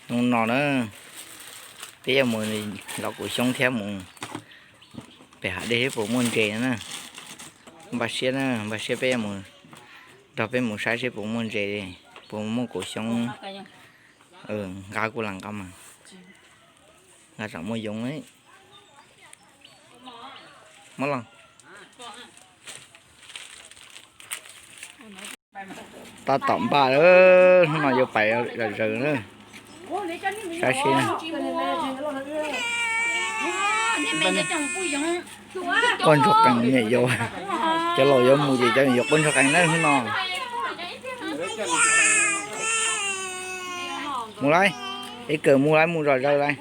Hnub no na, peb yuav mus lov kaum xyoob thiab mus pem hav dej seb puas muaj ntses na. Npaj siab na, npaj siab peb yuav mus nrog peb mus saib seb puas muaj ntses, puas muaj kaum xyoob. Nqa kuj lam nqa mas, nqa tsam muaj yoov. Muab los. Tab tom npaj lawm, hnub no yuav pais zom zaws na. Saib seb na. Quaj ntsuag qees niam yau. Cov laus yuav mus ces cov niam yau quaj ntsuag qees na hnub no. Mus lawm, ib kawm mus lawm, mus zom zaws lawm.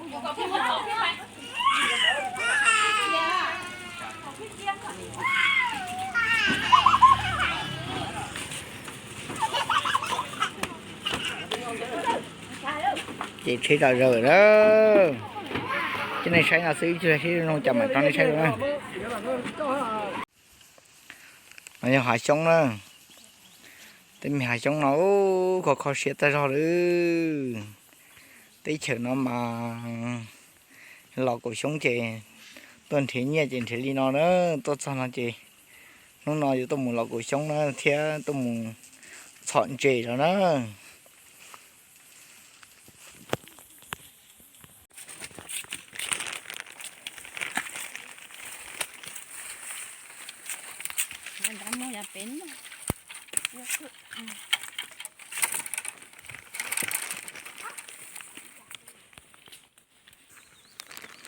Ces tsheb zom zaws na. Coj nej saib no xwb, ib tug saib zoo cas mam tso nej saib na. No yog hav xyoob na. Tej me hav xyoob no kho kho siab tag zog lawm. Teb chaws no mas los kaum xyoob ces tuaj nrhiav nyiaj ces nrhiav li no na. Tuaj txog no ces hnub no yuav tuaj mus los kaum xyoob na thiab tuaj mus txhom ntses los na.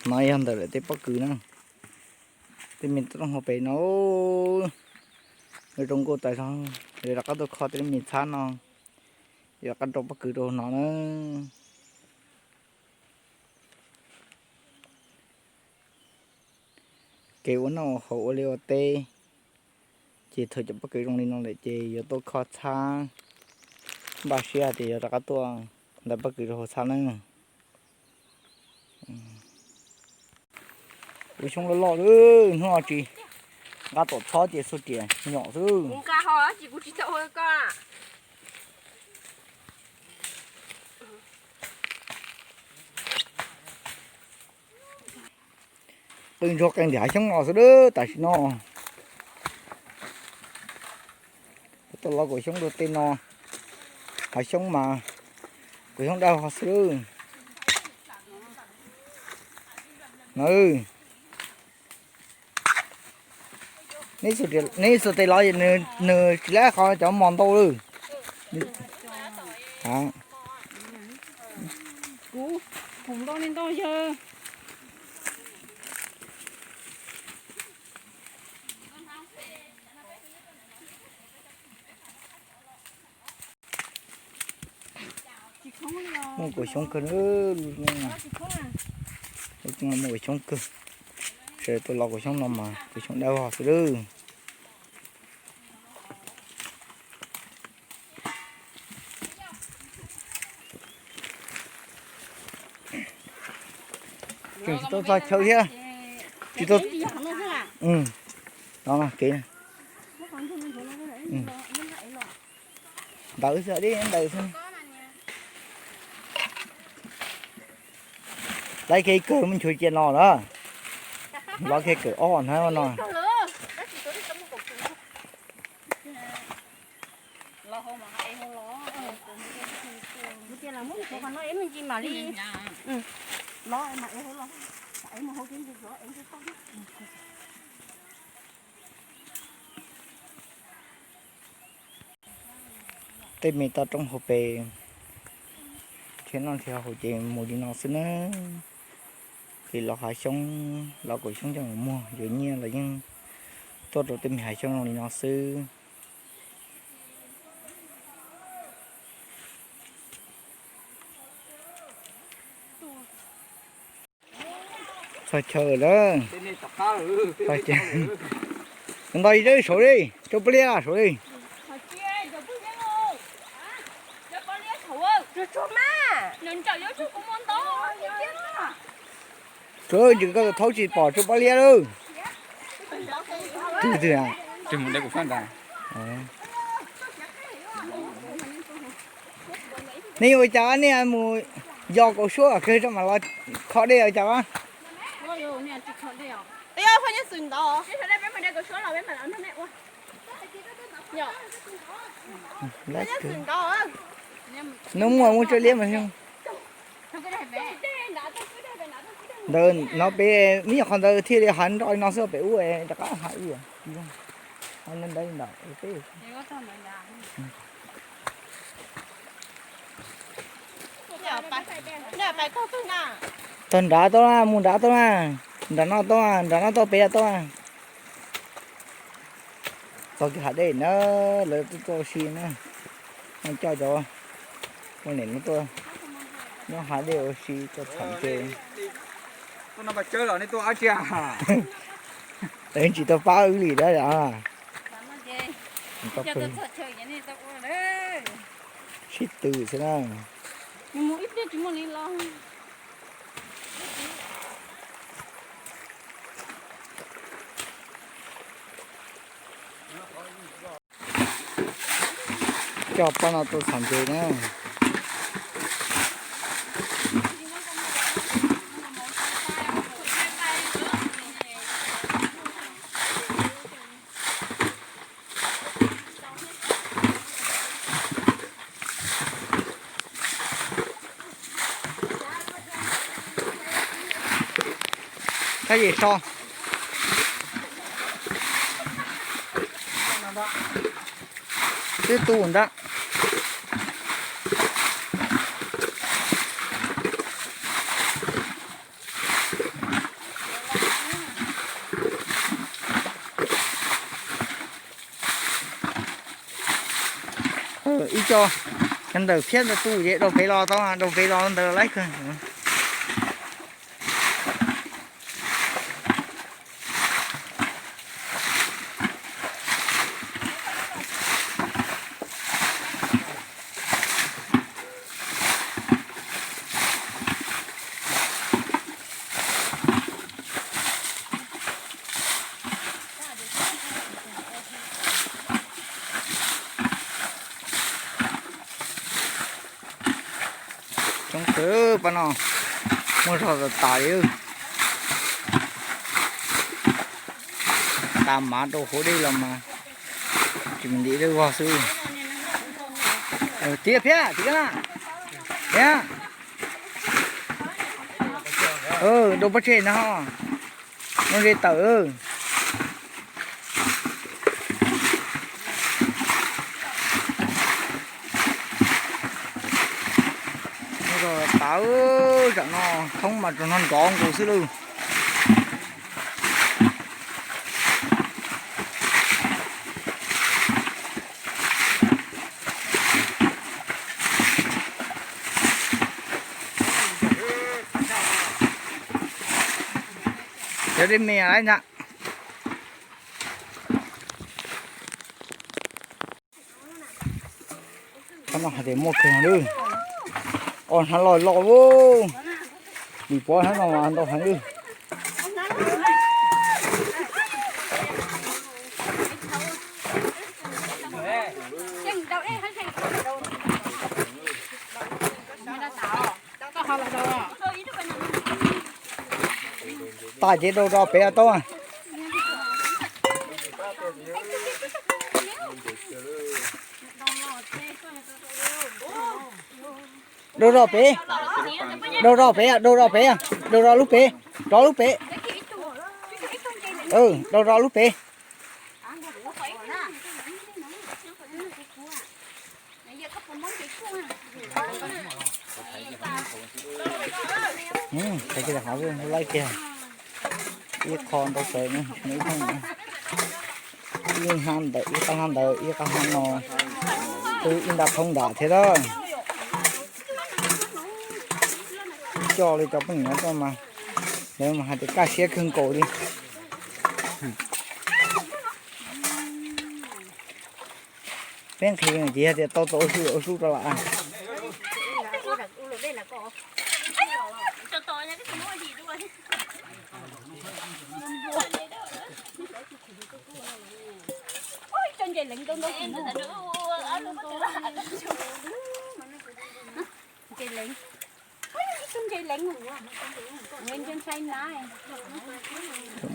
No yog ntawm lawv tej pob kws na. Tej me rooj hauv pes no zoo nkauj tas zog. Yuav rov qab tuaj kho tej me txhab no, yuav rov qab rau pob kws rau no na. Kev ua noj ua haus ua liaj ua teb, ces thaum cov pob kws zoo li no lawm ces yuav tuaj kho txhab. Npaj siab tias yuav rov qab tuaj ntawm pob kws rau hauv txhab na. Ua xyoob loj loj lawm, hnub no tsis nqa tom txhob ces xua riam nyom xwb. Qw ntsuag qees ntiag hav xyoob no xwb lawm tam sim no. Tau los kaum xyoob rau tej no, hav xyoob mas kaum xyoob dawb vog xwb lawm. Neb xuas tes los nws tsis laib qhov cov mos ntau lawm. Kuv phoom ntau li ntau yawg. Muaj kaum xyoob kawg, muaj kaum xyoob kawg. Sawv daws tuaj los kaum xyoob no mas kaum xyoob dawb vog xwb lawm. Tseem tsis tau txog chaw thiab. Tsis tau. No kev. Ntawd xwb, ntawd xwb. Lawv kev kawg mus nchuav cia no na. Lawv kev kawg ob hnab no. Tej me toj roob hauv pes, nrhiav noj nrhiav haus ces mus li no xwb na. Ces los hav xyoob los kaum xyoob coj mus muag yuav nyiaj los yeej tuaj rau tej me hav xyoob zoo li no xwb. Txog chaw lawm. Nto zeb saud li, rau pab liab saud li. Tsuav ntsis koj thaub tsis pom rau pab liab lawm. Twg twg a? Nej ua cas nej mus Yog kaus suab kawg rau mam los kho dej os cas. Hnub muaj muab tsawb liab mas. Ntawd no peb me nyuam qhov ntawd thiaj li hav nroj li no xwb, pem ub rov qab hav ib yam. Ntawd ntawd. Tog nrad tau na, mus nrad tau na, nram no tau, nram no tau pem tau. Txog kiag hav dej na, lawv tuaj tuaj ua si na. Coj cov poj niam no tuaj nyob hav dej ua si txom nyem. Lawv tsis tau pab wb li dab. Sib tw xwb na. Coj pab no tuaj txhom ntses na. Kab yem so. Twb tu ntag. Ib co, cov ntawm phiab ntawd tu ces dau pem los tau, dau pem los ntawd laib kawg. Coob kawg pab no, muaj zog tas tas li. Xa mav rau hauv dej los mas tsis ntim dej vog xwb. Tiag thiab, tiag na. Thiab. Rau pob tseg no ho. Muaj ze tawm. Zog tas, tsam no thoob mas tsuas nrov nkaus xwb lauj. Cov dej me lawm ntag. Qhov no hais tias muaj kawg lawm. Ob hnab loj loj, vim pov hnab no mas ntau heev li. Tas ces rau rau pem tau. Rau rau pem, rau rau pem, rau rau pem, rau rau lub pem, rov lub pem. Rau rau lub pem. Laib kiag, ib qho ntau tawv, ib qho ntawm ib qho ntawd, ib qho no twb ib nta thoob nram thiab lawm. Coj li cov poj niam no tuaj mas lawv mas hais tias kaj siab kawg nkaus li. Peb nqhis ces yog tias tau tau ua su ua su rau lawm.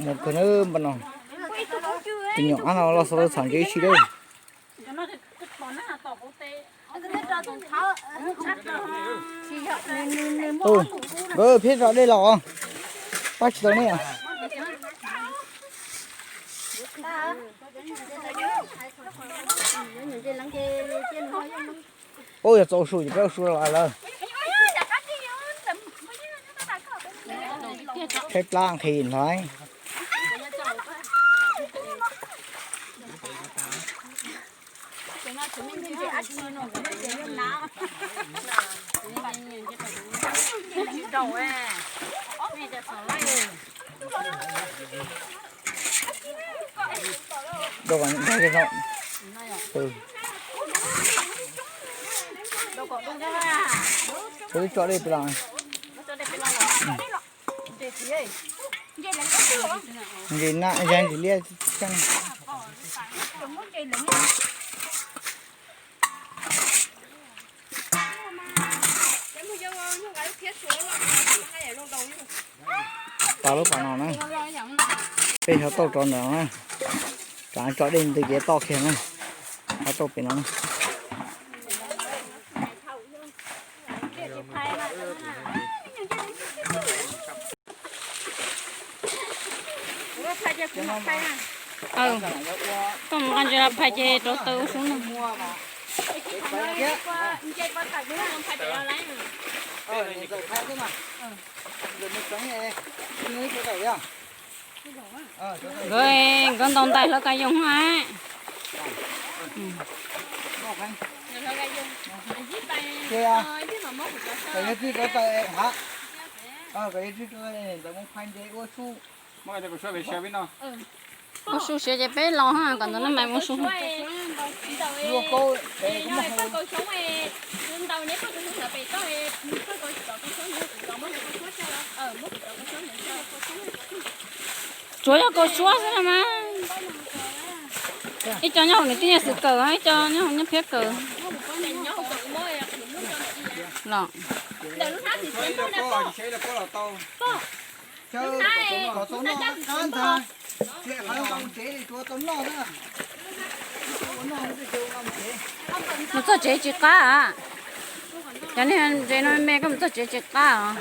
Mus kawg nawb npaj no. Tus nyuam qab no los xav tau txhom ntses ib si lawm. Nkawd phiab zos dej los, pab tsis tau nej. Ub, yog txaus su ces peb ua su los lawm. Tshaib plab nqhis hlais. Rau kom nrog, rau kom nrog. Twb tso dej pem los. Ntses na, ya ntses liab. Tau lub pas no na. Peb xyov tauj rov ntawm no na. Tsam tso dej ntws ces toj kiag na. Xyov tauj pem no na. Koj mus nqa ntses los phais ces rauv taws ua su no. Nkawd, nkawd ntaus ntais hlawv kas yoos na. Ua su siav ces peb los ha, kom ntawm no mas ua su. Tsuav yog kaus suab xwb no mas. Ib co nyob hauv niam tij nyiaj xwm kawm, ib co nyob hauv nyiaj phiab kawm. Los, mus txog tsev tsis qab a. Cov niag ntses no me me koj mus txog tsev tsis qab os.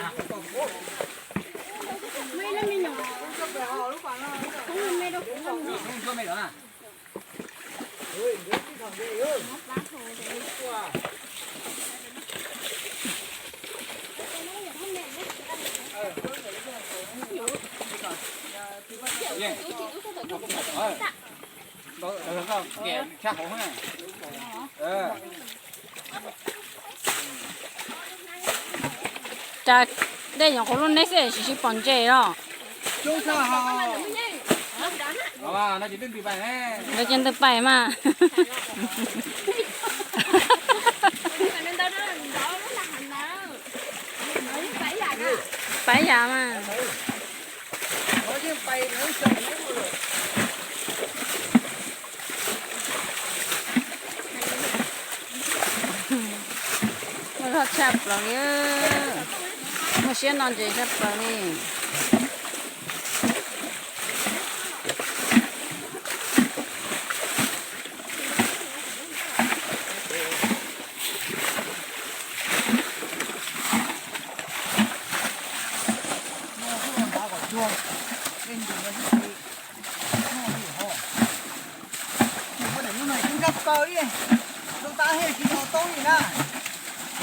Cas dej nyuam qhuav lub neb xwb tsis, tsis pom ntses los. Lawv cia ntws pais mas. Pais yam mas. Muaj zog tshaj plaws li, muaj siab noj ntses tshaj plaws li.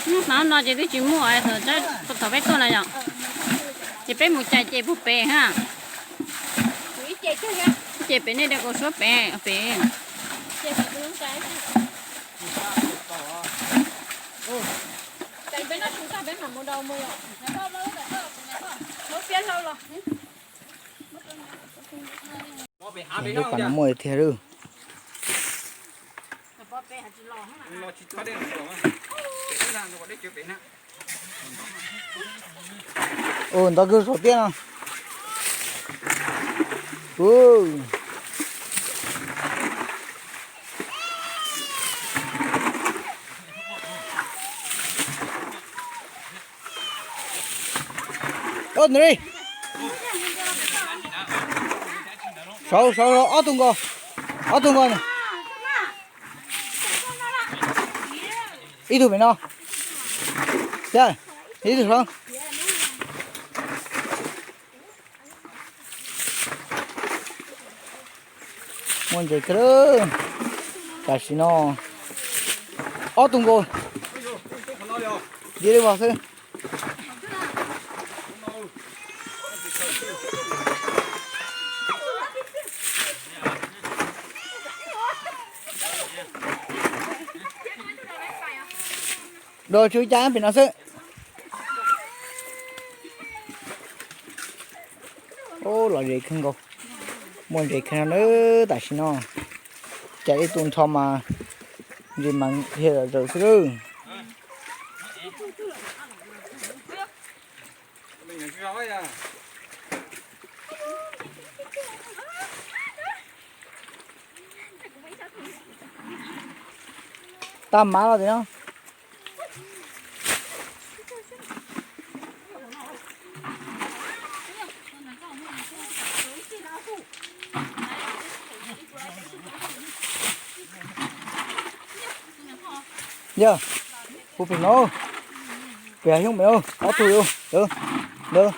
Hnub no ces twb tsis muaj, thaum peb tuaj na yom, ces peb mus cais ces puag pem ha. Ces pem nej de kaus suab pem, pem. Lub pas no muaj tiag lawm. Ua ntov kawg saum tiaj no. Ua nws li. Saud, saud, saud, ob tug nkaus. Ob tug nkaus. Ib tug pem no. Thiab, ib tug saud. Muaj ntses kawg lawm. Tam sim no ob tug nkaus. Ntsia li vog xwb. Dua tsw cas pem no xwb. Ub, los ze kawg nkaus. Muaj ntses kawg no na, tam sim no. Cas ib tug nrho mas ntses mas dhia zom zaws xwb lawm. Tag mab los tias no. Yog, hu pem no, pem xyoob pem no, ob tug, ntawd,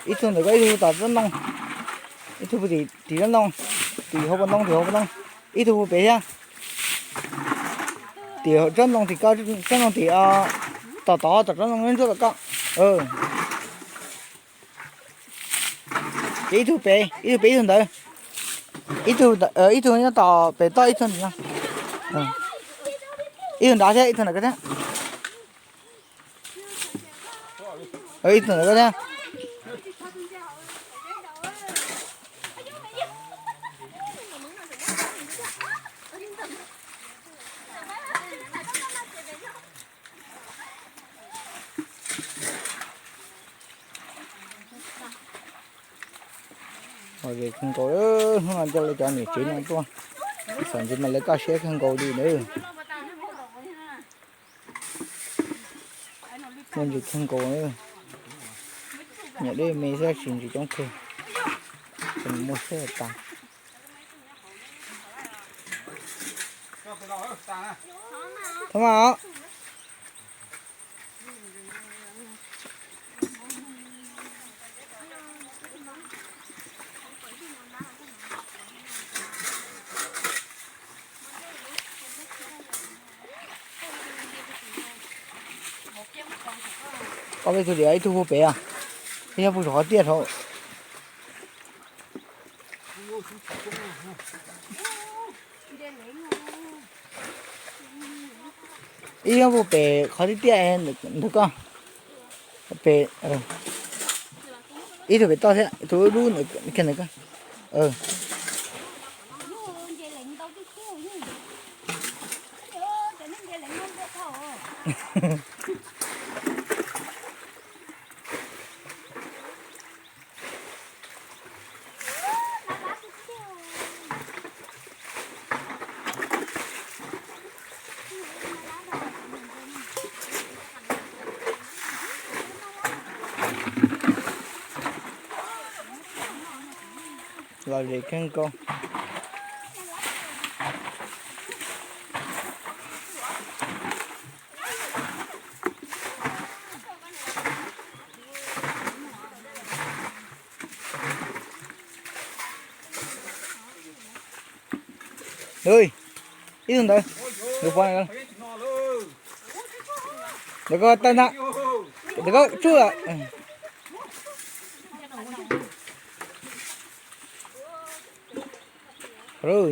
ib tug ntawm ko, ib tug tom tsob ntoo, ib tug tim tsob ntoo, tim hauv paus ntoo, tim hauv paus ntoo, ib tug hu pem thiab. Tim tsob ntoo tim ko, tsob ntoo tim, tom tod, tom tsob ntoo ntsuab tom ko. Ces ib tug pem, ib tug pem, ib tug ntawd. Ib tug, ib tug nyob tom pem toj, ib tug ntawm no. Ib tug nrad thiab, ib tug ntawm ko thiab. Ib tug ntawm ko thiab. Los ze kawg nkaus, hnub no coj lawv cov niam tsev no tuaj, xam ntsis mas lawv kaj siab kawg nkaus li nawb. Muaj ntsis kawg nkaus, nyiam dej me xwb tab sis ntsis coob kawg, muaj siab tas. Thov mas. Ob peb tug diam, ib tug hu pem, ib tug hu saum qhov tiaj saud. Ib tug hu pem qhov tiaj tiaj ntawm ko. Pem, ib tug pem toj thiab, tus dub ntawm ko. Los ze kawg nkaus. Ib tug ntawd, tus pov ntawd ko tawg ntag, ntawd ko tsuj.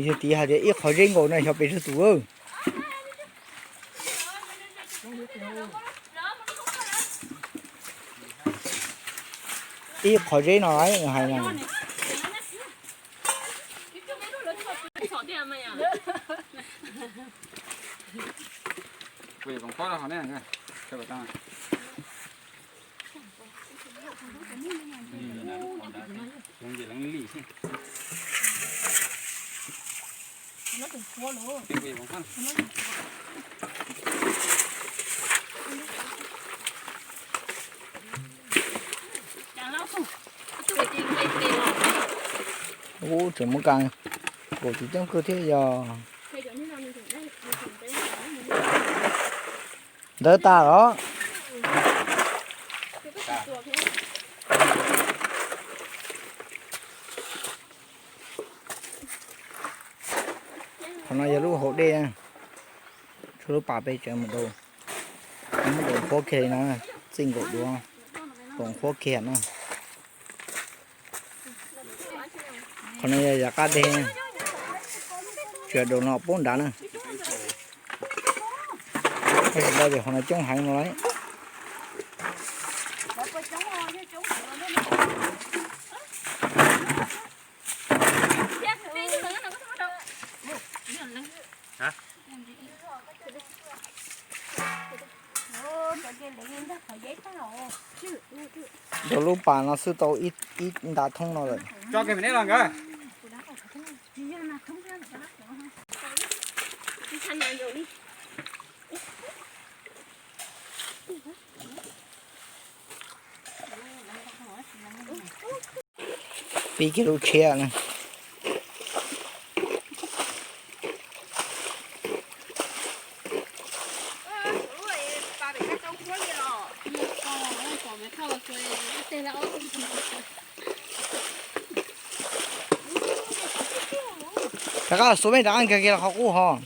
Yog tiv hais tias ib qhov zeb nkaus no xyov pes tsawg tus. Ib qhov zeb no hais no. Ub, tseem muaj kas nkaum tsis coob kawg thiab yog. Ntawd tas los. Qhov no yog lub hauv dej, tshuav lub pas pem tseem mus rau, muab rau qhuab kiag li no, txij nkaus duav rau qhuab kiag no. Qhov no yog yav qab deg, tsuas rau no poob nrad na. Tab sis ntau ces qhov no coob heev no lauj. Rau lub pas no xwb tau ib nta thoob no lawm. Pib kiag lub tshiab na. Rov qab xuas mej rov qab nkag kiag los qhov qub hos.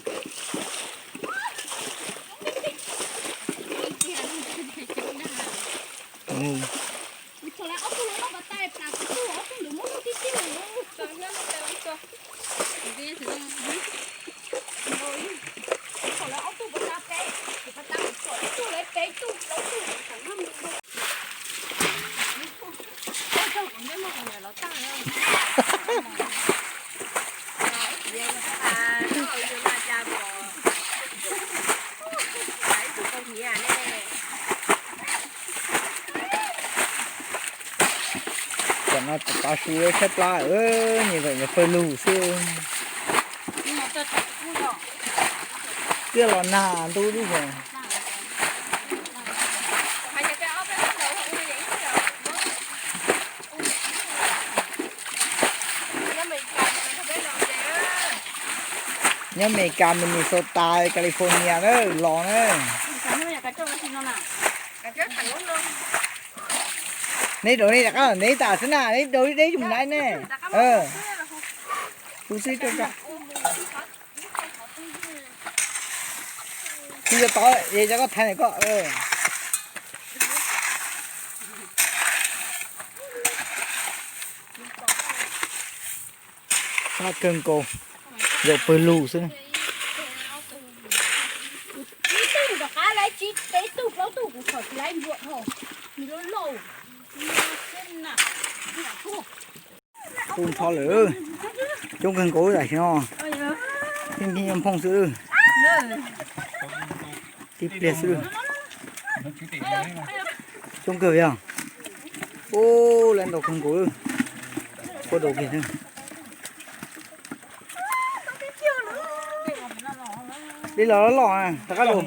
Tam no tav su tshaib plab, nyias zaum nyias pawg lug xwb. Twb los nag ntuj lub xyoo. Nyob Amelikas, Minnesota, California na, los na. Neb rau neb rov qab los neb tas xwb na, neb rau deb mus nab ne. Kuv xwb rau. Kuv yuav tod es cov koj thaiv ntawm koj. Sab kawg nkaus, zaum pawg lug xwb. Kuj nrho lawm, coob kawg nkaus tam sim no, pheej pheej nyob phooj xwb. Tib pliag xwb. Coob kawg yog. Ub, lawv ntaus kawg nkaus, puab rau kiag. Dej los loj, rov qab los.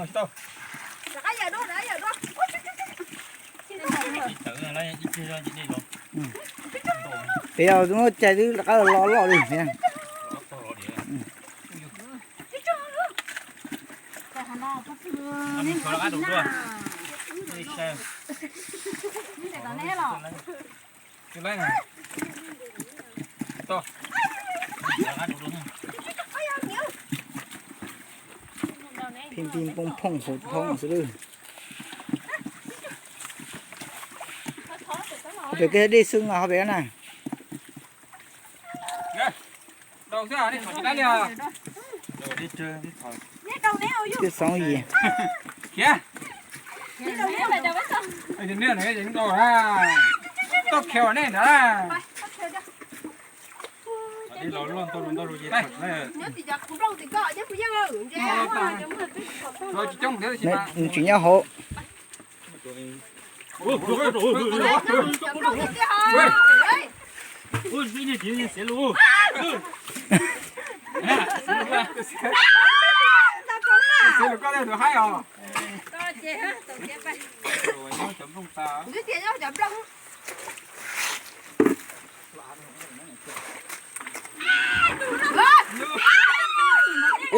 Pem yog muab cais twb rov qab los loj li. Pheej pheej phooj phooj hauv thoob xwb lawm. Ho pem koj dej xwb mas ho pem na. Twb xoov yim. Nws tseem nyob hauv.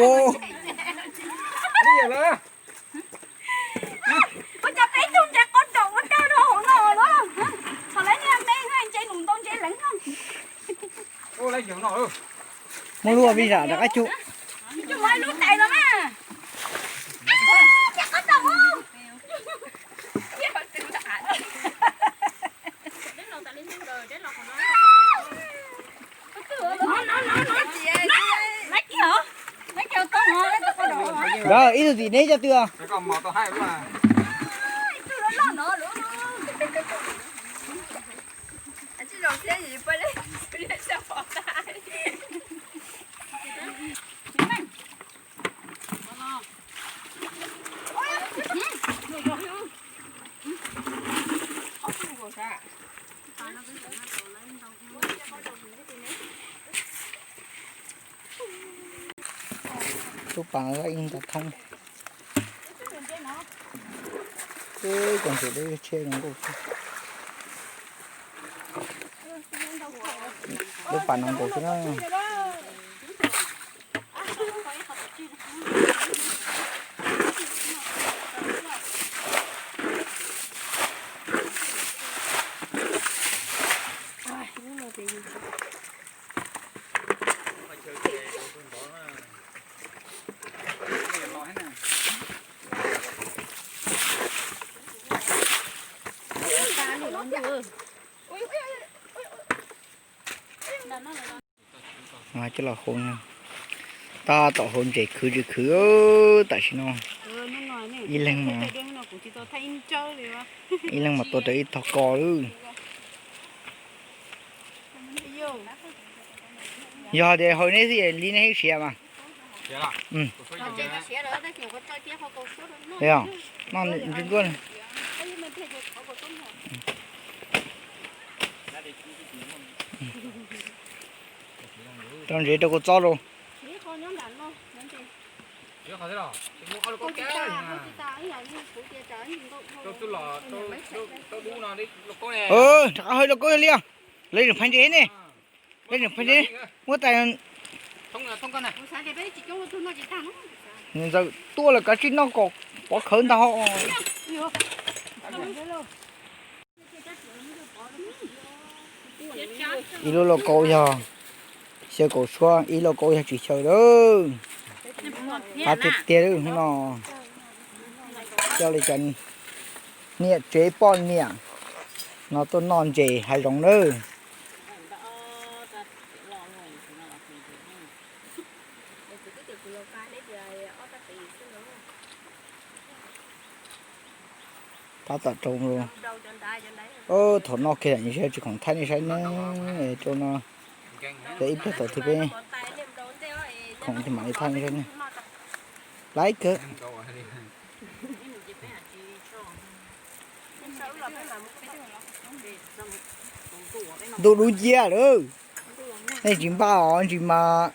Ua cas peb tug ntses qos daum ua rau rau hauv no los? Thaum lawv niag me ntse num ntau ntse leev no. Muab lub vij zam rov qab cug. Cug lub tais los mas. Ntses qos daum. Nkawd ib tug tim neb cov twg? Lub pas ib nta thoob. Cov ntses deb tshiab zoo nkauj. Lub pas no nkaus xwb na. Coj los hau, tab tom hau ntses khwv tsis khwv tam sim no. Ib leeg mas, ib leeg mas tua raws ib tog ko lawm. Yog tias hau neb xwb li nej ib siav mas. Noj ntsuab ntsuab. Rau ntsev rau kua txob rau. Rov qab hau lauj kaub li os. Lawv tseem phais ntses ne. Lawv tseem phais ntses. Muab tais. Ntxawm tuaj lawm kav tsij noj kom pov khawv ntag. Ib lub lauj kaub yog xyaw kaum suab, ib lauj kaub yog tsis xyaw lawm. Qab tiag tiag lawm no. Coj li cov niam tsev poj niam no tuaj noj ntses hav zoov nawb. Tab tom rau. Thaum noj kiag lam tsis khoom thaij nej saib ne, rau no. Ib pliag tom twg peb khoom ces mam li thaij nej saib ne. Laiv kawg. Ntuj dub nciab lawm. Nej tsis npaj os ntsis mas.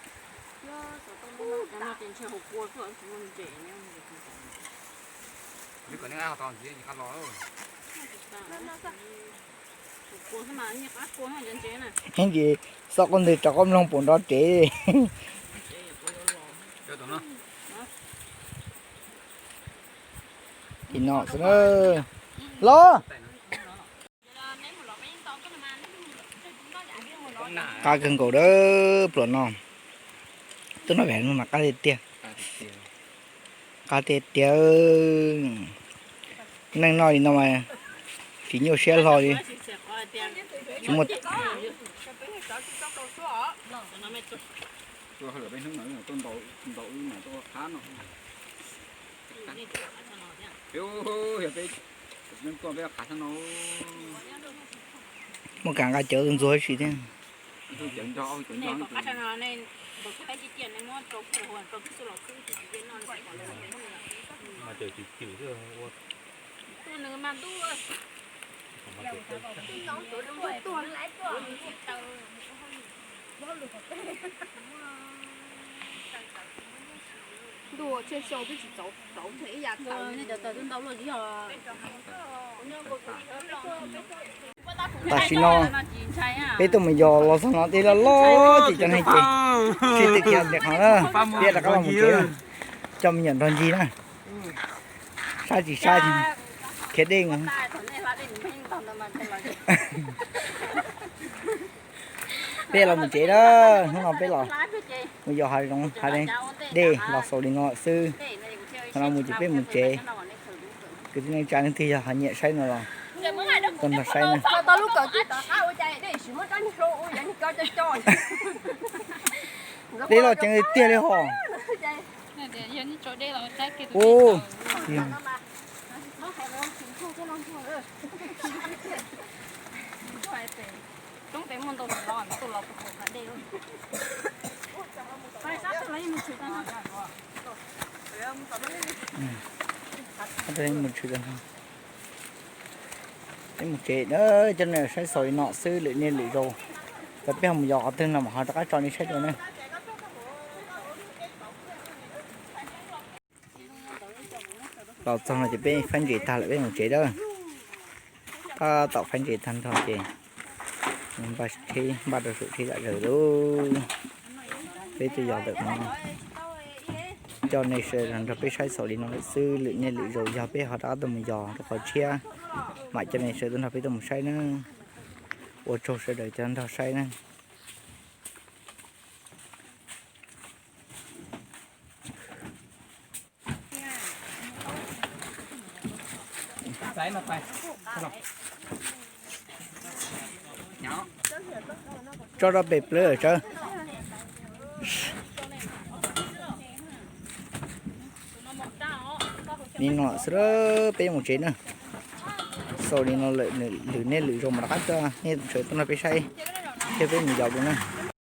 Ntsis xauj qab ntawd rov qab mloog pum nrov tsev. Tim no xwb na. Los. Qab kawg nkaus dawb pluas no. Twb noj vem no mas qab tiag tiag. Qab tiag tiag. Neej noj li no mas tsis nyuaj siab hlo li. Tsis muaj. Muaj kav nqa cawv ntxuag ib si thiab. Tam sim no peb tuaj mus yos los txog no dej loj loj ces cov neeg ces Sib tw khiav ntawm qhov na, peb rov qab los mus tsev, coj me nyuam nrog ncig na. Sab tsis sab, khiav dej. Peb los mus tsev na, hnub no peb los mus yos hav zoov hav dej los xaus li no lawm xwb. Qhov no mus ces peb mus tsev. Kwv tij neej tsa leej twg yog ho nyiam saib no los tuaj nrog saib na. Dej loj ceev tiag li hos. Ub, mus tsev, coj nej saib xaus li no xwb, lwm niaj lwm zaus. Thaum peb ho mus yos qhov twg no mas ho rov qab tso nej saib dua na. Los txog no ces peb faib ntses tag lawm peb mus tsev na. Tab tom faib ntses tag nrho ces npaj tsheb npaj rau saum tsheb zam zaws lauj. Peb tuaj yos ntawm no, coj nej sawv daws nrog peb saib xaus li no lawm xwb, lwm niaj lwm zaus yog peb ho rov qab tuaj mus yos rau qhov tshiab mam coj nej sawv daws nrog peb tuaj mus saib na. Ua tsaug sawv daws cov nrog saib na. Tso rau pem plawv tsawv. Li no xwb peb mus tsev na. Xaus li no lawm, lwm niaj lwm zaus mas rov qab coj nej sawv daws tuaj nrog peb saib thiab peb mus yos dua na.